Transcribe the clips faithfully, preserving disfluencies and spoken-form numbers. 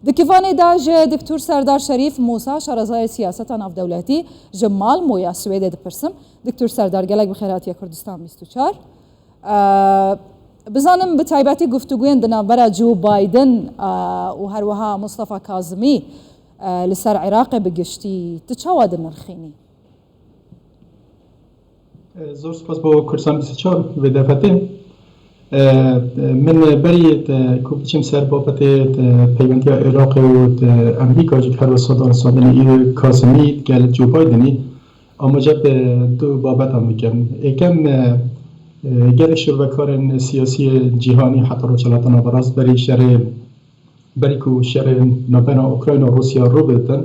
Di kivanê de ji Diktor Serdar Şerîf Musa, şarezayê siyaseta navdewletî ji Malmo ya Swêdê dipirsim. Diktor Serdar, gelek bi xêr hatiye Kurdistan bîst û çar. Bizanim bi taybetî guftûguyên di navbera Joe Biden û her wiha Mustafa Kazimî li ser Iraqê bi giştî tu çawa dinirxînî? Zor spas bo Kurdistan bîst û çar vê derfetê. Min berî ku biçim ser babetê peyvendiya Iraqê û Amerîka jî her wisa danûstandinê îro Kazimî gel Joe Bidenî amaje bi du babetan bikim. Êkem, gelek şirvekarên siyasî cîhanî heta Rojhilata Naverast berî şerê, berî ku şerê navbeyna Ukrayna û Rûsya rû bidin,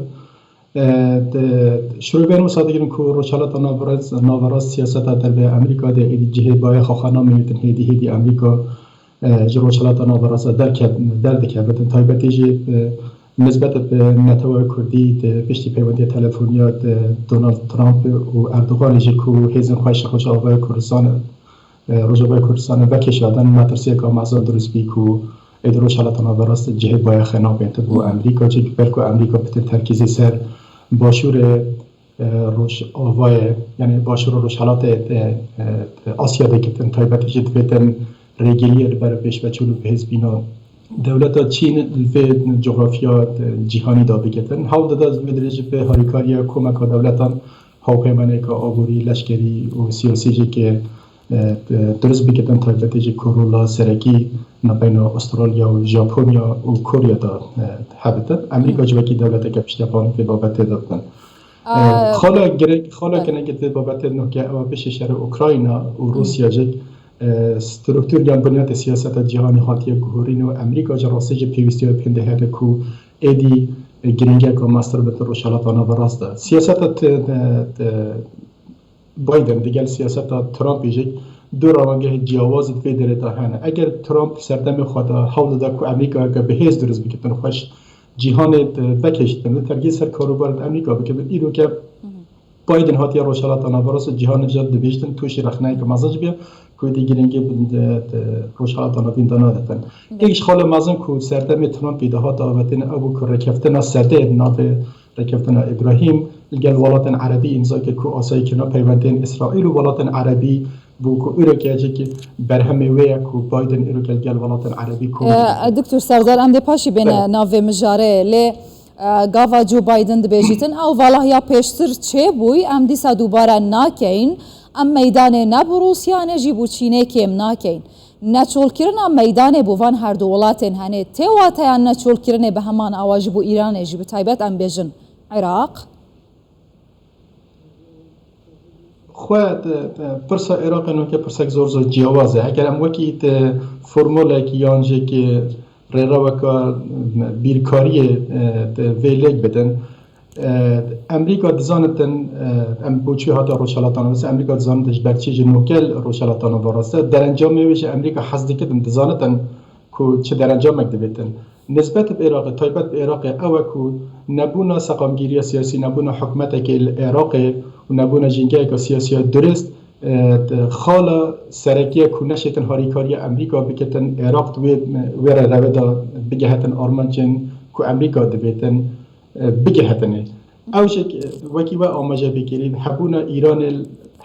şirûvên wisa digirin ku Rojhilata Naverast, Naverast siyaseta derve Amerîka de êdî cihê bayaxa xwe namînitin, hêdî hêdî Amerîka ji Rojhilata Naverast derdikevitin, taybetî jî nisbet bi netewa Kurdî di piştî peywendiya telefoniya Donald Trump û Erdoganê jî ku hêzên xwe ji Rojavaya Kurdistan, Rojavaya Kurdistanê vekişandin, metirsiyeka mezin dirust bî ku êdî Rojhilata Naverast cihê bayaxê namînitibû Amerîka, çi ber ku Amerîka pitir terkîzî ser başûrê Rojavayê, yanî başûr û rojhilatê Asya dikitin, taybetî jî divêtin rêgiriyê li ber pêşveçûn û bihêzbîna dewleta Çîn li vê cografya cîhanî de bigitin. Hewl dida vê dirêjî bi harîkariya komeka dewletan hawpeymanêka aborî, leşkerî û siyasî jî ke dirust bigitin, taybetî jî ku rola serekî navbeyna Astralya û Japonya û Korya de hebitin. Amerîka jî wekî dewleteke piştevan vê babetê de bitin. Xala girek, xala girek di babetê nuh ke ew bişê şerê Ukrayna û Rûsya jî, e, struktur yan bunyatê siyaseta cîhanî hatiye guhorîn û Amerîka ji rastî jî pêwîstiya pênde hebe ku êdî, e, girîngeka mestir bi di Rojhilata Naverast de. Siyaseta te, te, te, Biden digel siyaseta Trumpê jî du rewangehê ciyawaz di vê derê de hene. Eger Trump serdemê xwe de hewl dida ku Amerîkayeke bihêz dirust bikitin, xweş cîhanê vekiştin, li tergî ser karûbarên Amerîka bikitin, îro ke Biden hatiye Rojhilata Naverast û cîhanê jî dibêjtin, tu jî rexneyeke mezin jî biye, ku êdî girîngî bi, di, di Rojhilata Navîn de nadidin. Êk ji xala mezin ku serdemê Trumpê de hat avêtin, ew bû ku rêkeftina serdê navê rêkeftina Îbrahîm li gel welatên Erebî îmza kir ku asayî kirina peyvendên Îsraîl û welatên Erebî bû ku îro ke jî berhemê wê ye ku Biden îro ke li gel welatên Erebî kom. E, Doktor Serdar, em dê paşî bêne navê mijarê, lê, e, gava Joe Biden dibêjîtin, ew valahiya pêştir çêbûy, em dîsa dubare nakeyin, em meydanê ne bi Rûsya ne jî bo Çînê kêm nakeyin. Neçolkirina meydanê bo van her du welatên henê tê wateya neçolkirinê bi heman awa ji bo Îranê jî bi taybet em bêjin Iraq? Xwe, pirsa Iraqê nuke pirsek zor zor ciyawaz e. Eger em wekî formulek yan jî ki rêreweka bîrkariyê vê lêk bidin, Amerîka dizanitin, em bo çi hata Rojhilata Navîn, Amerîka dizanitin ji ber çi ji nuke li Rojhilata Navîn raste. Derencamê wê jî Amerîka hez dikitin, dizanitin ku çi derencamek divêtin. Nisbet bi Iraqê, taybet bi Iraqê ew e ku nebûna seqamgîriya siyasî, nebûna hikûmetekê li Iraqê û nebûna jîngeheka siyasî ya dirust, e, xala serekî ye ku neşêtin harîkariya Amerîka bikitin, Iraq di wê, wê rêrewê de bigihetin armancên ku Amerîka divêtin, e, bigihetinê. Ew jî, e, wekî we amaje bikirî, hebûna Îranê,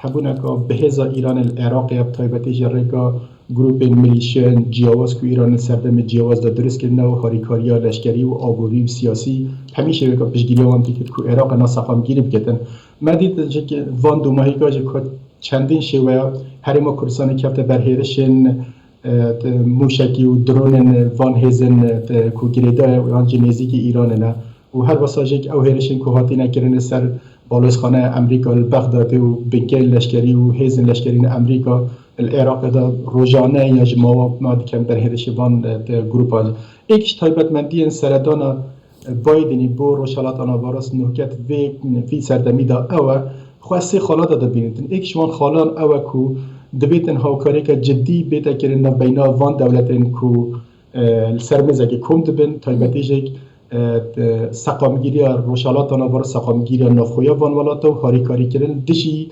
hebûneka bihêza Îranê li Iraqê, bi taybetî ji rêka grûpên milîşyayên ciyawaz ku Îran li serdemê ciyawaz de dirust kirine û harîkariya leşkerî û aborî û siyasî, hemî şêweka piştgiriya wan dikir ku Iraqê na seqamgîrî bigitin. Me dît jî ki van domahîka jî ku çendîn şêweya Herêma Kurdistanê kefte ber hêrişên, e, te, mûşekî û dronên van hêzên, e, te, ku girêdayê yan jî nêzîkî Îranê ne. Û her wisa jî ew hêrişên ku hatine kirin li ser balozxaneya Amerîka li Bexdadê û binkeyên leşkerî û hêzên leşkerî yên Amerîka li Iraqê de rojane ya ji mawa ma dikin ber hêrişê van, e, te, grûpan. Êk ji taybetmendiyên seredana Bidenî bo Rojhilata Naverast nuhket vê, vî serdemî de ew e, xwe sê xala de dibînitin. Êk ji wan xalan ew e ku divêtin hawkariyeke cidî bête kirin navbeyna van dewletên ku, e, li ser mêzekê kom dibin, taybetî jî, e, e, seqamgîriya Rojhilata Naverast, seqamgîriya navxweya van welata û harîkarîkirin dijî,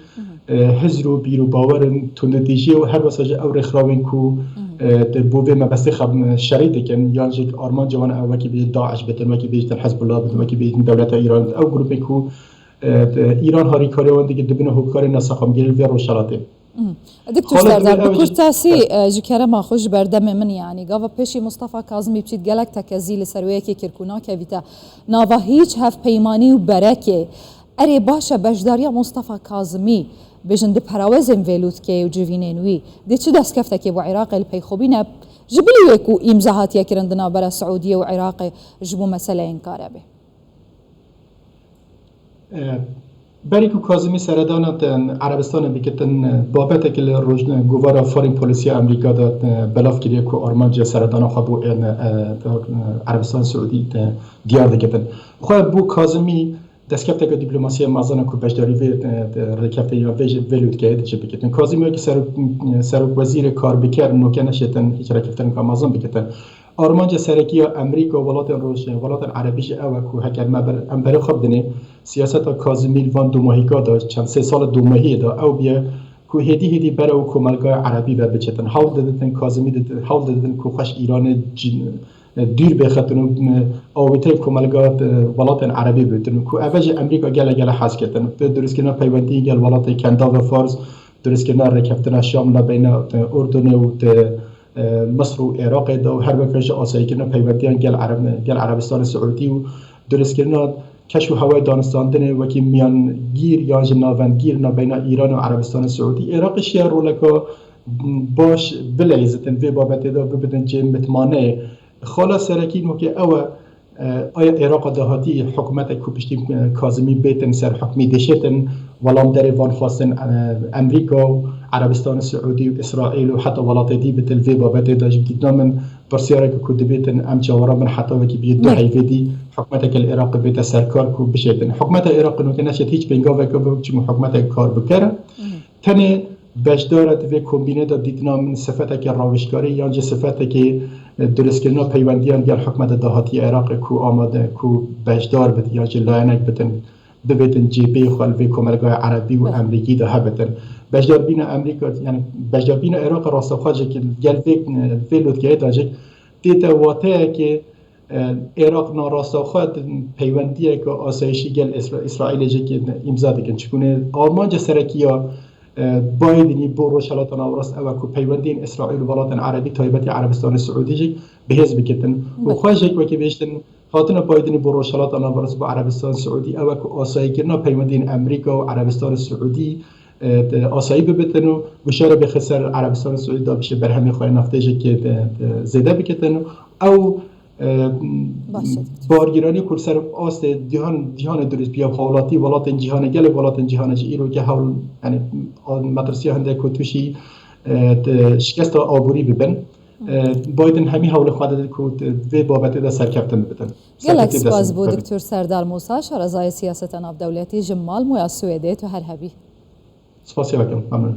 e, hizr û bîr û bawerên tundûtîjiyê û her wisa jî ew rêxrawên ku, e, de bo vê mebestê xem-, şerî dikin, yan jî armanca wan ew wekî bêjin DAIŞ bitin, wekî bêjin Hezbollah bitin, wekî bêjin dewleta Îran bitin. Ew grûpê ku, e, de Îran harîkariya wan dike, dibine hokarê neseqamgirî vê rojhelatê. Doktor Serdar, bi kurtasî, e, ji kerema xwe, ji berdemê min, yanî gava pêşî Mustafa Kazimî biçît, gelek tekezî li ser wê yekê kir ku nakevîte nava hîç hevpeymanî û berekê. Erê, baş e, beşdariya Mustafa Kazimî, bêjin, di perawezên vê lûtkeyê û civînên wî, dê çi destkeftekê bo Iraqê li pey xwe bîne, ji bilî wê ku îmza hatiye kirin di navbera Siûdiyê û Iraqê ji bo meseleyên karebê? E, berî ku Kazimî seredana te Erebistanê bikitin, e, babetekî li rojne-, govara Foreign Policy ya Amerîka de, e, belav kiriye ku armanca seredana xwe bo, e, e, Erebistan Siûdî, e, diyar dikitin. Xwe bo Kazimî destkefteke dîplomasiya mezin e ku beşdarî vê, e, e, rêkeftinê ya vê, vê lûtkeyê diçe bikitin. Kazimî wekî serok, e, serokwezîrê karbiker noke neşêtin hîç rêkeftineka mezin bikitin. Armanca serekî ya Amerîka û welatên roj-, welatên erebî jî ew e ku heger me ber-, em berê xwe bidinê, siyaseta Kazimî li van domahîka de, çend sê sala domahiyê de ew bûye ku hêdî hêdî berew komelgaya erebî ve biçitin. Hewl diditin Kazimî didi-, hewl diditin ku xwe ji Îranê cin-, dûr bêxitin û, e, awîteyê komelga, e, welatên erebî bitin û ku ev jî Amerîka gelek gelek hez ketin. Bi dirustkirina peywendiyê gel welatê Kendavê Fars, dirustkirina rêkeftina Şam nabeyna, e, Urdunê û, e, e, Misr û Iraqê de û her weke jî asayîkirina peywendiyan gel Ereb-, gel Erebistanê Siûdî û dirustkirina keş û hewayê danûstandinê wekî miyangîr yan jî navendgîr nabeyna Îran û Erebistanê Siûdî. Iraqê şiya roleka baş bileyzitin vê babetê de, bibidin cihê mitmaneyê. Xala serekî nokê ew e, e, aya Iraqa dahatî hikûmetek ku piştî, e, Kazimî bêtin ser hikmî dişêtin, welamderê van xwestin, e, Amerîka û Erebistanê Siûdî û Îsraîl û heta welatê dî bitin vê babetê de. Ji dîtina min pirsiyareke ku dibêtin em çawaran bin heta wekî bî du heyvê dî hikûmeteke li Iraqê bête serkar ku bişêtin. Hikûmeta Iraqê nokê neşêt hîç pêngaveke bibe, çimû hikûmetek kar bikere. Tenê beşdar e di vê kombînê de dîtina min sifeteke rawişkarî yan jî sifetekê, e, dirustkirina peywendiyan gel hikûmeta dahatî Iraqê ku amade, ku beşdar bit yan jî layenek bitin, bibêtin cêpeyê xwe li vê komelgaya erebî û Belê. Amerîkî de hebitin. Beşdarbîna Amerîka, yani beşdarbîna Iraqê rastexwe jî ki gel vê, vê lotkeyê de jî tête wateyekê, e, Iraq na rastexwe di peywendiyeke asayişî gel Îsra-, Îsraîlê jî ki îmza dikin. Çikûnê armanca serekî ya, e, Bidenî bo Rojhelata Navrast ew e ku peywendiyên Îsraîl û welatên erebî, taybetî Erebistanê Siûdî jî bihêz bikitin. Û Belê. Xwe jî wekî bêjtin, hatina Bidenî bo Rojhelata Navrast bo Erebistan Siûdî ew e ku asayîkirina peywendiyên Amerîka û Erebistan Siûdî, e, de asayî bibitin û guşarê bixin ser Erebistan Siûdî da bişê berhemê xwe yê neftê jî ki de, de zêde bikitin. Ew, e, Baş e. Bargîranî ku li ser astê cîhan, cîhanê dirust bûye, hawlatî welatên cîhanê, gelek welatên cîhanê jî îro ki hewl, yani, a-, metirsiya hindek ku tûşî, e, de şikesta aborî bibin. E, Biden hemî hewlê xwe dide ku di vê babetê de serkeftin bibin. Gelek Serkeftin spas dest bo bibin. Doktor Serdar Musa, şarezayê siyaseta navdewletî ji Malmöya Swêdê, tu her hebî. Spasiya dikim, memnun.